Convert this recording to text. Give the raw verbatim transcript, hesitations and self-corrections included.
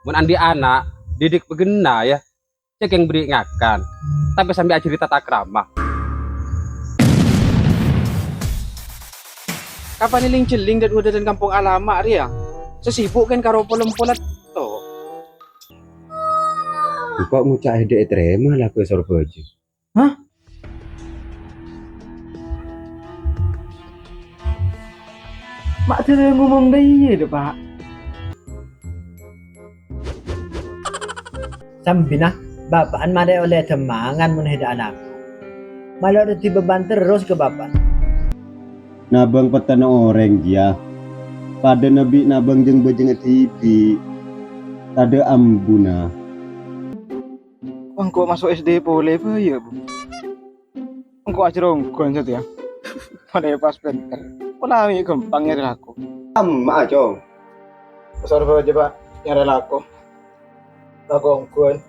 Mon andi' ana', didik paghenna, ya. Cekeng beri ngakan, tapè sambi ajhâri tata krama. Kapan èling-jhelling dâ' ghudhâdhân kampong alama' rèya? Sè sibuk kèng karo polem-polem to. Engko' ngoca' èdhâ' ètarèma lako è Sorbhâjâ. Hah? Ma' dârâ ngomong dâ' iyâ, dâ, Pa'? Sambina, bapa'an marè ollè dhâmmangan mon è dâ' alako. Malo dhâddhi beban terros ka bapa'an. Nabâng pettana orèng, jiyâ. Padâna bi' nabâng jâng-bâjângnga dhibi'. Tadâ' ambuna. Engko' maso' S D polè, bhâjâ, Bu. Engko' ajhâr ongghuwân satèya. Polè pas pènter. Pola mè' ghâmpang nyarè lako. Amma', Cong. Sorbhâjâ, Pa', nyarè lako. Lako ongghuwân.